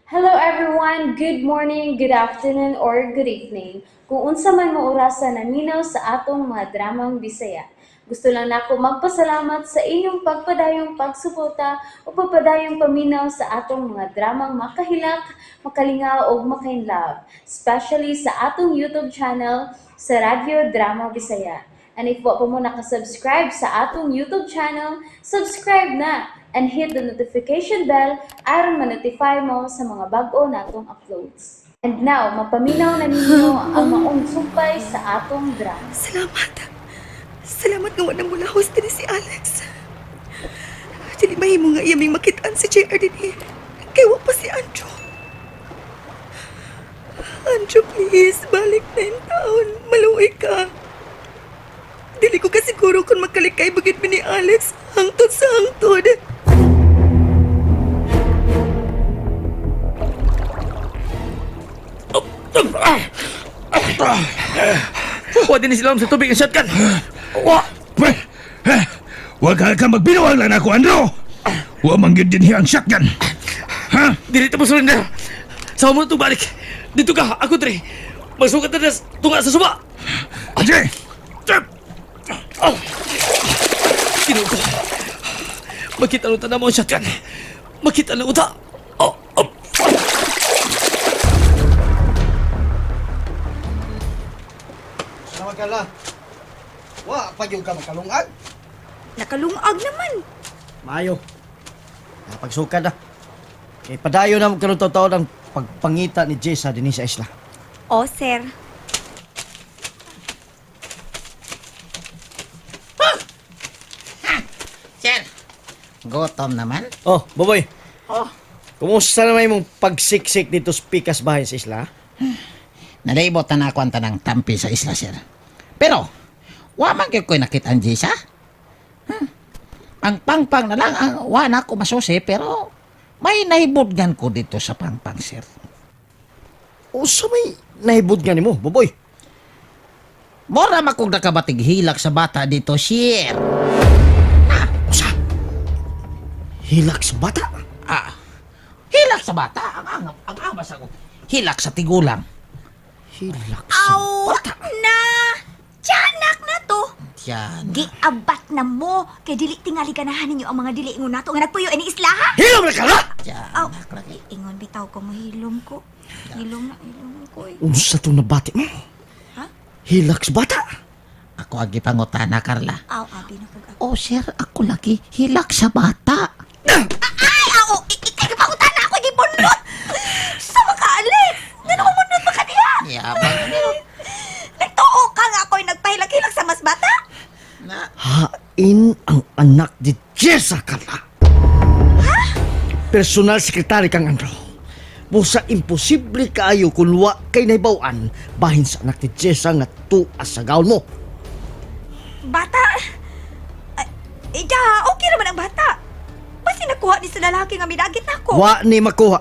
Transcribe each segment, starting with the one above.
Hello everyone! Good morning, good afternoon, or good evening. Kung unsa man mo orasa naminaw sa atong mga dramang Bisaya. Gusto lang nako magpasalamat sa inyong pagpadayong pagsuporta o pagpadayong paminaw sa atong mga dramang makahilak, makalingaw ug makainlove, especially sa atong YouTube channel sa Radyo Drama Bisaya. And if wa pa mo nakasubscribe sa atong YouTube channel, subscribe na and hit the notification bell aron ma-notify mo sa mga bag-o natong uploads. And now, mapaminaw na ninyo ang maong sumpay sa atong drama. Salamat. Salamat nga wala mulahos dinhi si Alex. Dili mahimo nga iya may makitaan si JR dinhi. Kay wa pa si Andrew. Andrew, please, balik na intawon. Maluoy ka. Dili ko kasiguro kung magkalikay bagit mi ni Alex. Hangtod sa hangtod. Wa din sila sa tubig ang shotgun. Wa. Pre, eh, wag ka ka magbinuang lang ako, Andrew. Wa man gyud dinhi ang shotgun. Ha? Dili ta mo surrender. Sa mo to balik. Dito ka, ako dre. Magsukat na das tunga sa suba. Sige. Tep. Oh. Ginoo ko. Makita na mo ang shotgun. Makita na uta. Oh, oh. Salamat ka la. Wa pa gyud ka makalungag. Nakalungag naman. Maayo. Napagsukad na. Kay padayon na mo karon taon ang pagpangita ni Jessa dinhi sa isla. O, sir. Sir, gutom naman. Oh, Boboy. Oh. Kumusta naman imong pagsiksik dito sa pikas bahin sa isla? Nalaibot na ako ang tanang tampi sa isla, sir. Pero, wa man gyud ko'y nakita ang Jisa. Ang pangpang na lang, ang wa na ako masusi, pero may naibudgan ko dito sa pangpang, sir. Usa may nahibod nga nimo, Boboy. Mora makong nakabatig hilak sa bata dito, sir. Usa. Hilak sa bata. Ah, hilak sa bata? Ang amas ako. Hilak sa tigulang. Hilak sa Aw, bata. na! Tiyanak na to! Yan. Giabat na mo! Kay dili tingali ganahan ninyo ang mga dili ingon nato nga nagpuyo ini isla ha? Hilom na ka la! Yan. Aw, ingon bitaw ko mohilom ko. Hilom na, hilom ko eh. Unsa tong nabati mo? Ha? Hilak sa bata. Ako ang gipangutana, Carla. Aw, abi na kag ako. Oh, sir, ako lagi hilak sa bata. Ay, aw, ikay gipangutana ako gibunot. Sa mga Alex, ngano ko munot pa ka diha? Yabang. Nagtuo ka nga ako'y nagpahilak-hilak sa mas bata? Na, Hain ang anak ni Jessa Carla. Personal secretary kang Andrew. Busa imposible kaayo kung wa kay nahibaw-an bahin sa anak ni Jessa nga tuas sa gaon mo. Bata? Ay, eh, okay naman ang bata. Basta nakuha ni sa lalaki nga midagit nako. Wa ni makuha.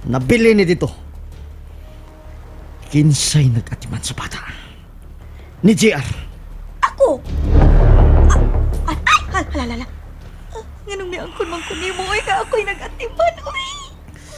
Nabili ni dito. Kinsay nag-atiman sa bata. Ni JR. Ako? Ah, ay, ay, hala, hala, hala. Ah, nganong niangkon man ko nimo, oy, nga ako'y nag-atiman, oy.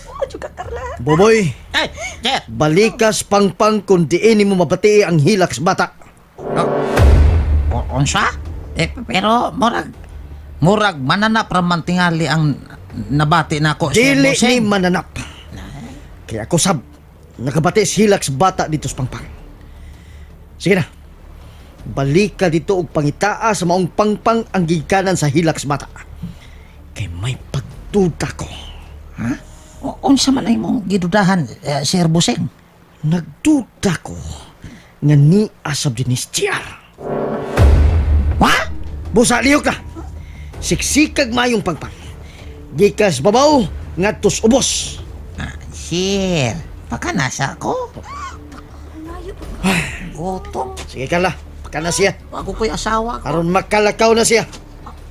Oh, juga Carla. Boboy, ay, sir. balikas pangpang kung diin mo mabati ang hilak sa bata. O, unsa? Eh, pero murag murag mananap ra man tingali ang nabati nako sir Dili ni Boseng. mananap. Kaya ako sab, nakabati si hilak sa bata dito sa pangpang. Sige na. Balik ka dito og pangitaa sa maong pangpang ang gigikanan sa hilak sa bata. Kay may pagduda ko. Ha? O, unsa man ay mong gidudahan, eh, Sir Boseng? Nagduda ko nga ni asab din ni JR. Wa? Busa lihok na. Siksikag mayong pangpang. Gikas babaw ngadto sa ubos. Ah, sir, baka nasa ako. Layo pa. Gutom. Sige Carla, paka na siya. Bago ko'y asawa ko. Aron makalakaw na siya.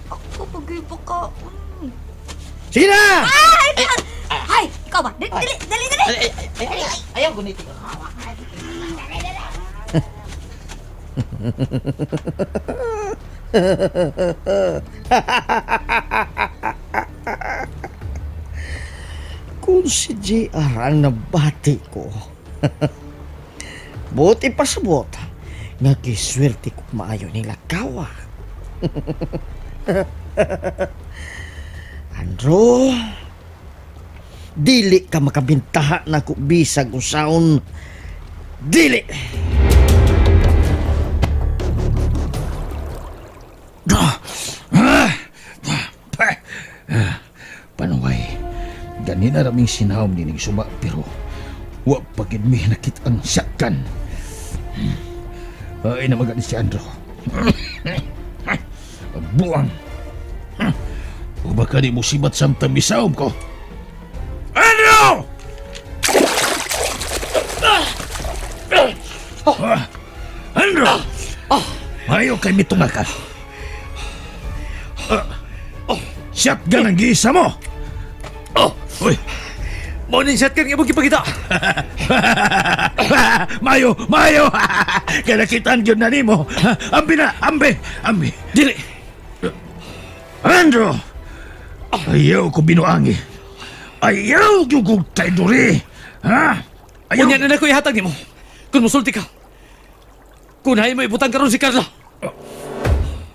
Ako, pag-iba ka. Sige na! Ay, ay, ay, ikaw ba? Dali, dali, dali, dali. Ay, ay, ay, ay, ayaw guniti. Kung si JR ang nabati ko, buot ipasabot, nga kiswerte ko maayo nila kawa. Andro, dili ka makabintaha na ko bisag usaon. Dili! Panuway, ganina raming sinahom nining suba pero wa pagid mi nakit ang shotgun. Ay na magani si Andro. Buang. O baka di musibat samtang misahom ko. Andro! Ah, Andro! Mayo kay mitunga ka. Shotgun ang giisa mo! Oh! Uy! Mao ning shotgun nga imong gipakita. Mayo! Mayo! Kaya nakitaan yun na nimo. Ambi na! Ambi! Ambi! Dili. Andro! Ayaw ko binuangi. Ayaw yung kong tayduri! Ha? Ayaw! Unya na nako ihatag nimo. Kung musulti ka. Kung hain mo ibutang karon si Carla.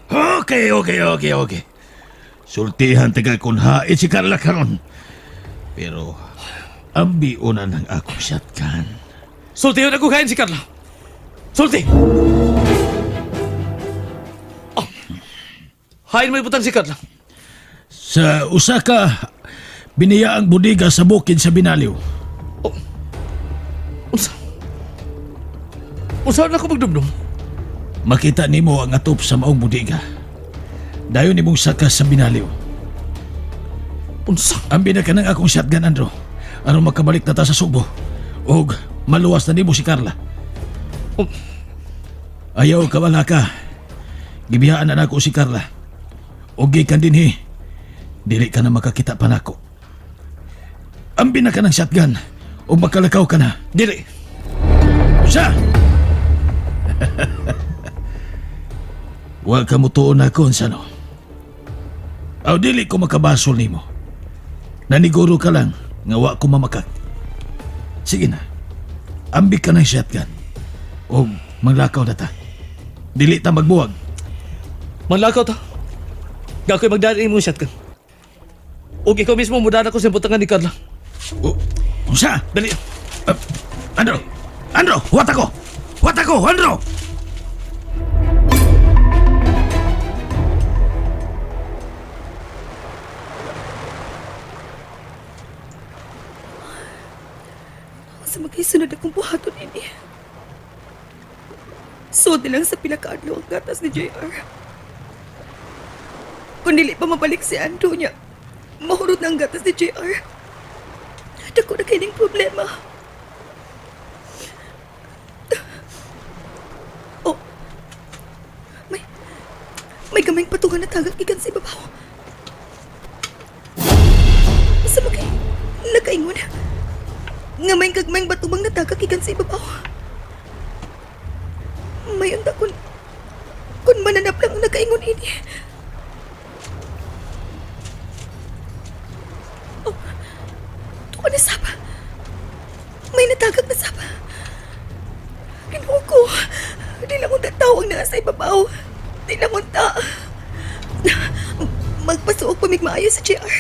Okay, okay, okay, okay. Sultihan taga kung hait si Carla karon. Pero, ambi una ng akong shotgun. Sultihon ako kain si Carla. Sulti! Oh. Hain mo ibutang si Carla. Sa Osaka, biniya ang bodega sa bukid sa Binaliw. Oh. Unsa? Unsa na ako magdumdum? Makita nimo ang atop sa maong bodega. Dayon nimong saka sa Binaliw. Unsa? Ambi na ka ng akong shotgun, Andro. Aron makabalik na ta sa Subo. Og maluwas na nimo si Carla. Oh. Ayaw ka wala ka. Gibiyaan na nako si Carla. Og gikan dinhi. Dili ka na makakita pa nako. Ambi na ka ng shotgun. Og makalakaw ka na. Dili. Usa! Wa ka mutuon ako unsa no. Aw dili ko makabasol nimo. Naniguro ka lang nga wa ko mamakak. Sige na. Ambik ka ng shotgun. O manglakaw na ta. Dili ta magbuwag. Manlakaw ta. Gakoy magdala imong shotgun. Og ikaw mismo mudana ko sa butangan ni Carla. O, unsa? Dali. Andro! Andro! Huwat ako! Huwat ako! Andro! Sa magkisunod akong buhaton ini. Sud lang sa pila ka adlaw ang gatas ni JR. Kung dili pa mabalik si Andrew niya, mahurot na ang gatas ni JR. Dako na kining problema. Oh, may, may gamayng patungan na tagak gikan sa ibabaw. Sa magay, nakaingon. Nga may gagmayng batubang natagak gikan sa ibabaw. May unta kun mananap lang ang nakaingon ini. Oh, tuwa na saba. May natagak na saba. Ginoo ko. Di lang unta tawag na sa ibabaw. Di lang unta. Magpasuok pamigmaayo sa JR.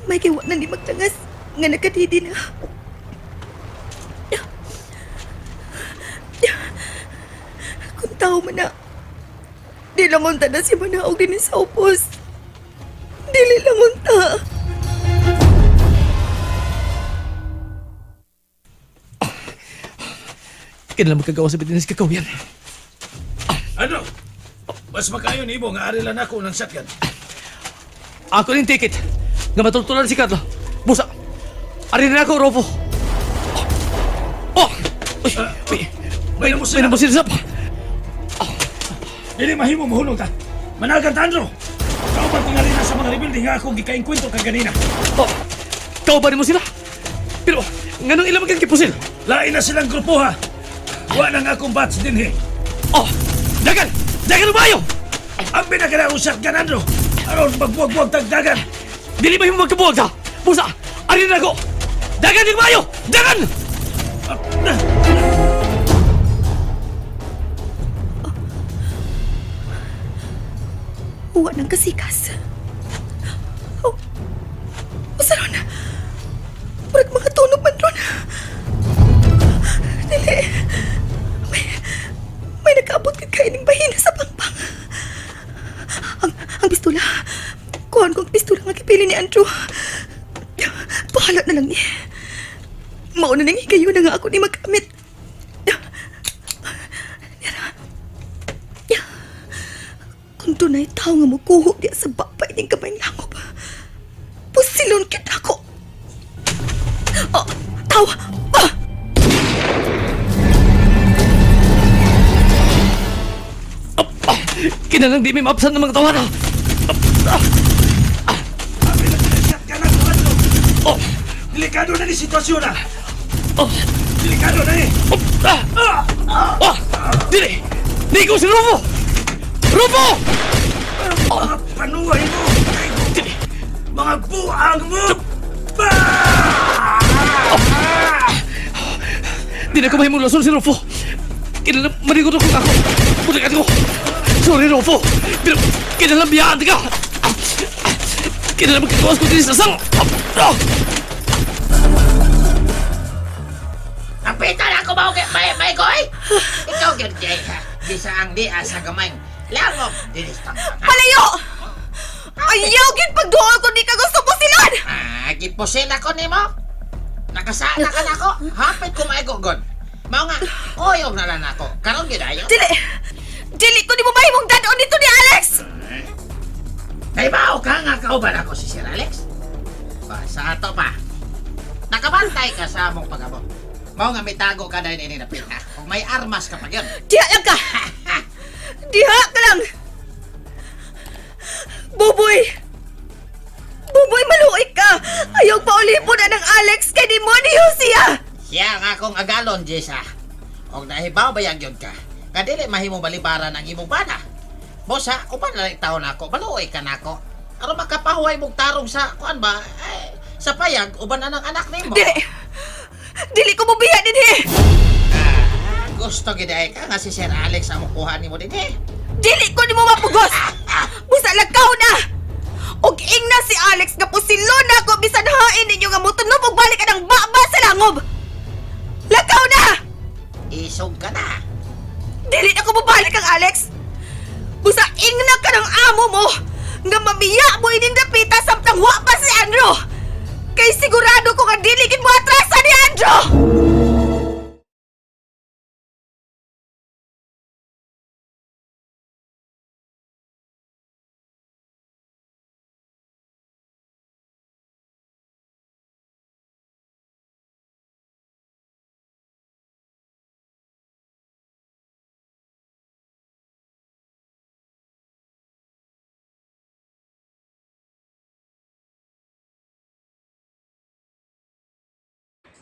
May kiwa na ni magtangas nga nakatidi na. Kung tao man na, di lang unta na si Manaog din sa upos. Dili lang unta. Kinala magkagawa sa bitinis kakaw yan. Andro! Mas makayo nimo nga ari lang ako ng shotgun. Ako ning ticket. Nga matultulan si Carla. Busa. Ari na ako, Ropo. Oh! Uy, uy. May May nabusin sa Dili mahimo mohulong ta. Managan ta, Andro! Kauban tingali na sa mga rebelde nga akong gikainkwento kay ganina. Oh! Kauban mo sila. Pero, nganong ilang magkang kipusil? Lain na silang grupo ha. Wa nang akong batch dinhi. Oh! Dagan! Dagan umayo! Ang binagana akong shotgun, Andro! Aron magbuwag-buwag tagdagan! Dili ba yung magkabuwag ta? Busa! Ari na ko! Dagan yung mayo! Dagan! Uwa ng kasikas. Oh, usa ron. Murag mga tunog man ron. Dili. May nakaabot kay kaining bahina sa pangpang. Ang pistola. Kuhan ko ang pistola nga gipili ni Andrew. Bahala na lang ni. Mauna nang higayon na nga ako ni magamit. Yara. Kung dunay tao nga mukuho diya sa baba ining gamay langob, pusilon kit ako. Oh, tao! Ah! Kinalang di may maabsan ng mga tawana! Oh! Delikado na ni sitwasyon ah! Oh! Delikado na ni! Oh! Ah! Ah! Dili! Nigo si Rufo! Rufo! Mga panuhay mo! Dili! Mga buang mo! Di na ko mahimong lason si Rufo! Kinalang marigo na kung ako! Balikan ko! Sorry, Rufo! Pero kinalang biyaan ka! Kinalang magkakawas ko din sa sang! Ah! Ang pita na ako ba kay may may koy? Ikaw gyud kay ha. Bisa ang di asa gamay. Langob dinis pangpang. Palayo! Ayaw gid pagduol kung di ka gusto pusilon! Ah, gipusil ako nimo. Nakasala ka nako. Hapit ko maigo god. Mao nga, kuyog na lang ako. Karon gyud ayo. Dili! Dili ko ni mo mahimong dadon nito ni Alex! Naibaw ka nga kauban ako si Sir Alex. Ba, sa ato pa. Nakabantay ka sa among pag-abot. Mao nga mitago ka dahil ini napita. Kung may armas ka pa gyud. Diha lang ka! Diha ka lang! Buboy! Buboy, maluoy ka! Ayaw paulipon na ng Alex kay demonyo siya! Siya ang akong agalon, Jessa. Og nahibaw bayag yun ka. Kadili mahimo balibaran ang imong bana. Bosa, uban na lang taon nako, maluoy ka nako. Aron makapahuway mong tarong sa kuan ba? Eh, sa payag uban na ng anak nimo. Dili! Dili ko mubiya dinhi! Ah, gusto gid ay ka nga si Sir Alex ang mukuha nimo dinhi. Dili ko nimo mapugos! Busa lakaw na! Og ingna si Alex nga pusilon na ako bisan hain ninyo nga motunob og balik anang baba sa langob! Lakaw na! Isog ka na. Dili na ko mobalik ang Alex! Busa ingna ka ng amo mo! Nga mamiya mo ining dapita samtang wa pa si Andrew! Kay sigurado ko nga dili gid mo atrasan ni Andrew!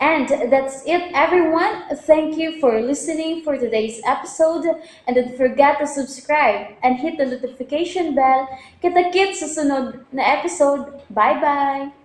And that's it, everyone. Thank you for listening for today's episode. And don't forget to subscribe and hit the notification bell. Kita-kits sa sunod na episode. Bye-bye!